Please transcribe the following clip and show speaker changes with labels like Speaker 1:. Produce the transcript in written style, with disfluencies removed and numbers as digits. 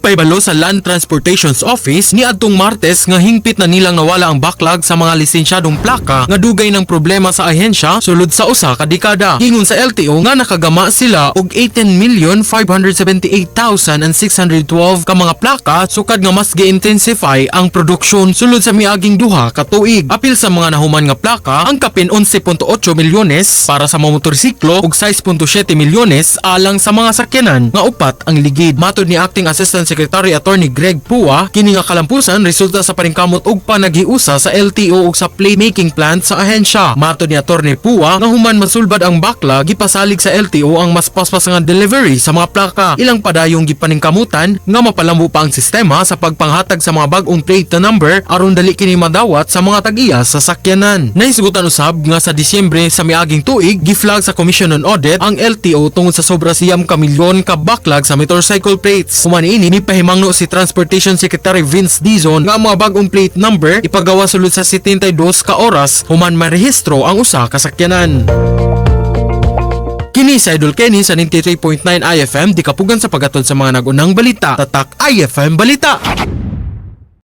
Speaker 1: Gipahibalo sa Land Transportations Office ni adtong Martes nga hingpit na nilang nawala ang backlog sa mga lisensyadong plaka nga dugay ng problema sa ahensya sulod sa usa ka dekada. Ingon sa LTO nga nakagama sila og 18,578,612 ka mga plaka sukad nga mas gi-intensify ang produksyon sulod sa miaging 2 ka tuig. Apil sa mga nahuman nga plaka ang kapin 11.8 milyones para sa mga motorsiklo ug 6.7 milyones alang sa mga sakyanan nga upat ang ligid. Matod ni Acting Assistant Secretary Attorney Greg Pua, kini nga kalampusan resulta sa paningkamot ug panaghiusa sa LTO ug sa plate making plant sa ahensya. Matod ni Attorney Pua nga human masulbad ang backlog, gipasalig sa LTO ang mas paspas nga delivery sa mga plaka. Ilang padayong gipaningkamutan nga mapalambo pa ang sistema sa pagpanghatag sa mga bag-ong plate number aron dali kini madawat sa mga tag-iya sa sakyanan. Nahisgutan usab nga sa Disyembre sa miaging tuig, giflag sa Commission on Audit ang LTO tungod sa sobra 9 ka milyon ka backlog sa motorcycle plates. Human ini, mipahimangno si Transportation Secretary Vince Dizon nga ang mga bag-ong plate number ipagawa sulod sa 72 ka oras human marehistro ang usa ka sakyanan. Kini sa Idol Kenny sa 93.9 IFM, di kapugan sa paghatod sa mga nag-unang balita. Tatak IFM Balita.